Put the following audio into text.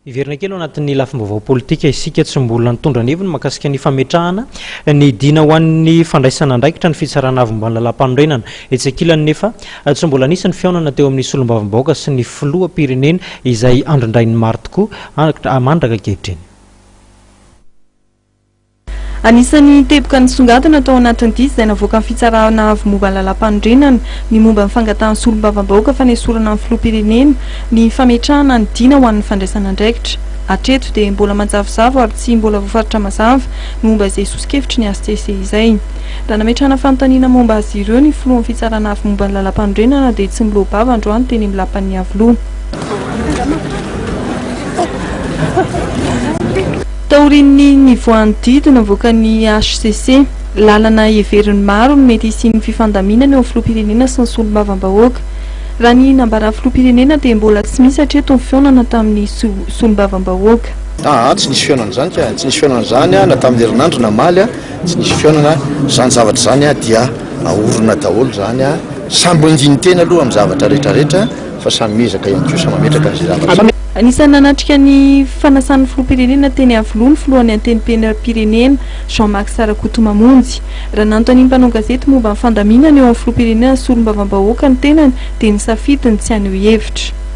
Hiverina kely ao anatin'ny lafim-baovao politika isika, tsy mbola nitondra ny heviny mahakasika ny fametrahana ny dina ho an'ny fandraisana andraikitra ny Fitsarana Avo momba ny Lalàmpanorenana. Etsy ankilany nefa, tsy mbola nisy ny fihaonana teo amin'ny solombavambahoaka sy ny filoham-pirenena izay andrindrain'ny maro tokoa mandraka ankehitriny. Anisan'ny teboka nisongadina tao anatin'ny didy izay navoakan'ny Fitsarana Avo momba ny Lalàmpanorenana ny momba ny fangatahan'ny solombavambahoaka fanesorana ny filoham-pirenena ny fametrahana ny dina ho an'ny fandraisana andraikitra. Hatreto dia mbola manjavozavo ary tsy mbola voafaritra mazava ny momba izay soso-kevitry ny hcc izay. Raha nametrahana fanontaniana momba azy ireo ny filohan'ny Fitsarana Avo momba ny Lalàmpanorenana dia tsy niloa-bava androany teny amin'ny lapan'ny Iavoloha. Taorian'ny nivoahan'ny didy navoakan'ny hcc, lalana heverin'ny maro ny mety hisian'ny fifandaminana eo amin'ny filoham-pirenena sy ny solombavambahoaka. Raha ny nambaran'ny filoham-pirenena dia mbola tsy misy hatreto ny fihaonana tamin'ny solombavambahoaka. Aa tsy nisy fihaonana izany ka, tsy nisy fihaonana izany na tamin'ny herinandro na omaly, tsy nisy fihaonana, izany zavatra izany dia ahorona daholo izany, samy mandini-tena aloha amin'ny zavatra rehetra rehetra. fa samy miezaka ihany kosa mametraka an'izay zavatra izay. Anisan'ny nanatrika ny fanasan'ny filoham-pirenena teny Iavoloha ny filohan'ny Antenimierampirenena, Jean Max Rakotomamonjy. Raha nanontanian'ny mpanao gazety momba ny fandaminana eo amin'ny filoham-pirenena sy solombavambahoaka ny tenany dia nisafidy ny tsy haneho hevitra.